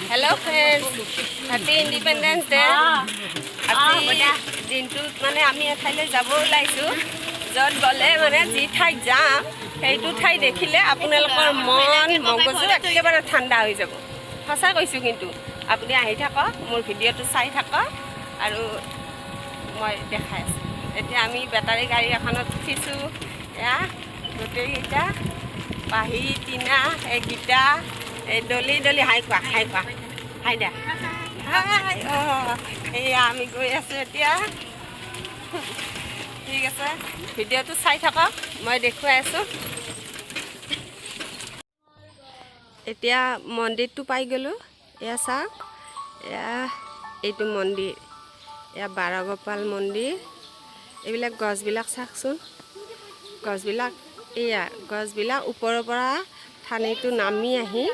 Hello friends, happy Independence Day. আজি দিনটোত মানে আমি এঠাইলৈ যাব ওলাইছোঁ, য'ত গ'লে মানে যি ঠাইত যাম সেইটো ঠাই দেখিলে আপোনালোকৰ মন মগজু একেবাৰে ঠাণ্ডা হৈ যাব। সঁচা কৈছোঁ কিন্তু। আপুনি আহি থাকক, মোৰ ভিডিঅ'টো চাই থাকক আৰু মই দেখাই আছোঁ। এতিয়া আমি বেটাৰী গাড়ী এখনত উঠিছোঁ। এয়া গোটেইকেইটা পাহি, টিনা, এই গীতা, এই ডলি। ডলি, হাই কোৱা, হাই কোৱা, হাই দিয়া, হাই। অঁ, এয়া আমি গৈ আছোঁ এতিয়া। ঠিক আছে, ভিডিঅ'টো চাই থাকক, মই দেখুৱাই আছোঁ। এতিয়া মন্দিৰটো পাই গ'লোঁ। এয়া চাওক, এয়া এইটো মন্দিৰ, এয়া বাৰগোপাল মন্দিৰ। এইবিলাক গছবিলাক চাওকচোন, গছবিলাক, এয়া গছবিলাক ওপৰৰ পৰা ঠানিটো নামি আহি,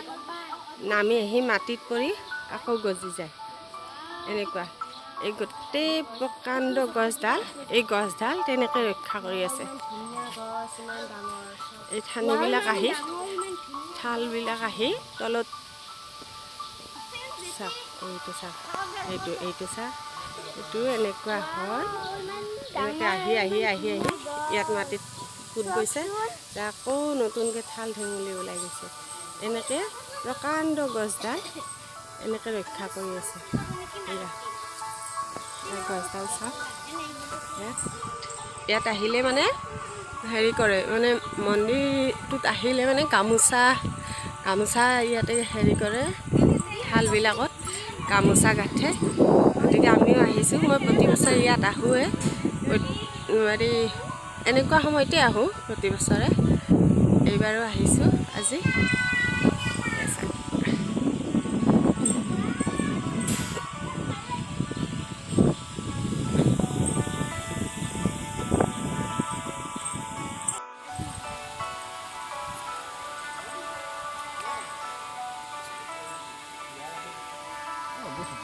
নামি আহি মাটিত পৰি আকৌ গজি যায় এনেকুৱা। এই গোটেই প্ৰকাণ্ড গছডাল, এই গছডাল তেনেকৈ ৰক্ষা কৰি আছে। এই ঠানিবিলাক আহি, ঠালবিলাক আহি তলত। চাওক, এইটো চাওক, এইটো, এইটো চাওক, এইটো এনেকুৱা হয়। এনেকৈ আহি আহি আহি আহি ইয়াত মাটিত পোত গৈছে, আকৌ নতুনকৈ ঠাল ঠেঙুলি ওলাই গৈছে। এনেকৈ প্ৰকাণ্ড গছডাল এনেকৈ ৰক্ষা কৰি আছে। এয়া গছডাল চাওক। ইয়াত ইয়াত আহিলে মানে হেৰি কৰে, মানে মন্দিৰটোত আহিলে মানে গামোচা গামোচা ইয়াতে হেৰি কৰে, থালবিলাকত গামোচা গাঁঠে। গতিকে আমিও আহিছোঁ। মই প্ৰতি বছৰে ইয়াত আহোঁৱে, হেৰি এনেকুৱা সময়তে আহোঁ প্ৰতি বছৰে। এইবাৰো আহিছোঁ আজি।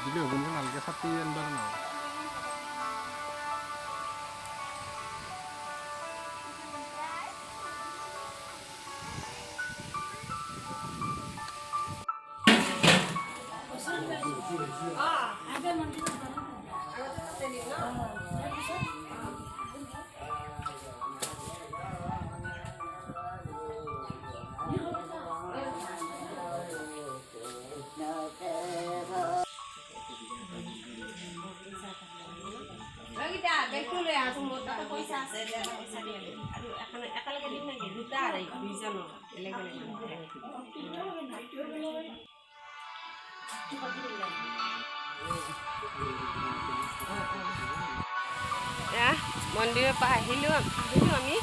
দিলে হ'ব নেকি? নালগে, ছাতি আনিব নহয়। বেগটো লৈ আহাচোন, মোৰ তাতে পইচা আছে। পইচা দি আৰু এখন একেলগে দিম নেকি? দুটা আঢ়ৈ, দুইজনৰ বেলেগ বেলেগ। এয়া মন্দিৰৰ পৰা আহিলোঁ আহিলোঁ আমি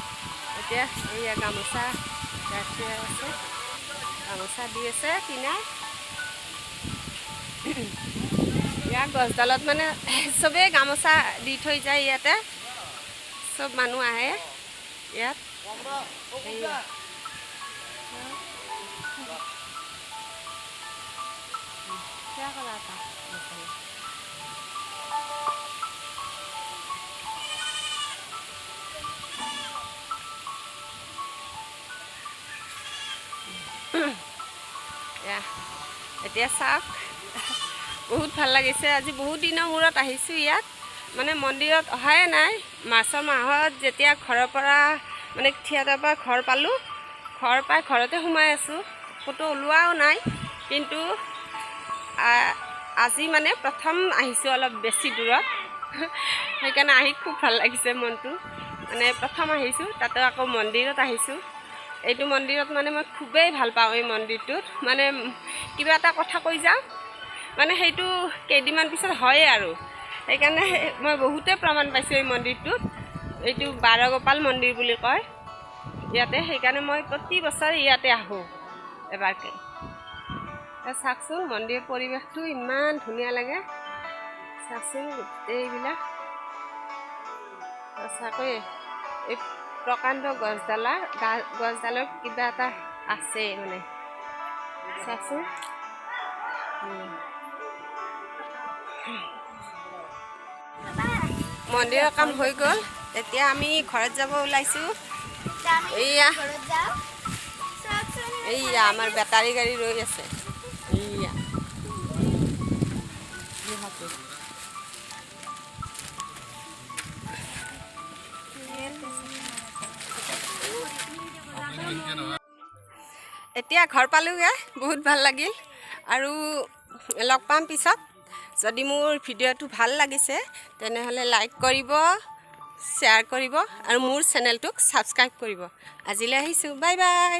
এতিয়া। এইয়া গামোচা গাঁঠি আছে, গামোচা দি আছে কিনা। ইয়াৰ গছডালত মানে চবেই গামোচা দি থৈ যায়। ইয়াতে চব মানুহ আহে ইয়াত। এইয়া সেয়া কৰা এটা। এতিয়া চাওক, বহুত ভাল লাগিছে। আজি বহুত দিনৰ মূৰত আহিছোঁ ইয়াত। মানে মন্দিৰত অহাই নাই। মাৰ্চৰ মাহত যেতিয়া ঘৰৰ পৰা, মানে থিয়েটাৰৰ পৰা ঘৰ পালোঁ, ঘৰ পাই ঘৰতে সোমাই আছোঁ, ক'তো ওলোৱাও নাই। কিন্তু আজি মানে প্ৰথম আহিছোঁ অলপ বেছি দূৰত, সেইকাৰণে আহি খুব ভাল লাগিছে মনটো। মানে প্ৰথম আহিছোঁ, তাতে আকৌ মন্দিৰত আহিছোঁ। এইটো মন্দিৰত মানে মই খুবেই ভাল পাওঁ। এই মন্দিৰটোত মানে কিবা এটা কথা কৈ যাওঁ, মানে সেইটো কেইদিনমান পিছত হয়ে আৰু। সেইকাৰণে মই বহুতেই প্ৰমাণ পাইছোঁ এই মন্দিৰটোত। এইটো বাৰগোপাল মন্দিৰ বুলি কয় ইয়াতে। সেইকাৰণে মই প্ৰতি বছৰে ইয়াতে আহোঁ এবাৰকৈ। চাওকচোন, মন্দিৰ পৰিৱেশটো ইমান ধুনীয়া লাগে। চাওকচোন গোটেইবিলাক। সঁচাকৈয়ে এই প্ৰকাণ্ড গছডালৰ কিবা এটা আছে মানে। চাওকচোন। মন্দিৰৰ কাম হৈ গ'ল, এতিয়া আমি ঘৰত যাব ওলাইছোঁ। এইয়া, এইয়া আমাৰ বেটাৰী গাড়ী ৰৈ আছে। এইয়া। এইটো। এতিয়া ঘৰ পালোগৈ, বহুত ভাল লাগিল আৰু লগ পাম পিছত। যদি মোৰ ভিডিঅ'টো ভাল লাগিছে, তেনেহ'লে লাইক কৰিব, শ্বেয়াৰ কৰিব আৰু মোৰ চেনেলটোক ছাবস্ক্ৰাইব কৰিব। আজিলৈ আহিছোঁ, বাই বাই।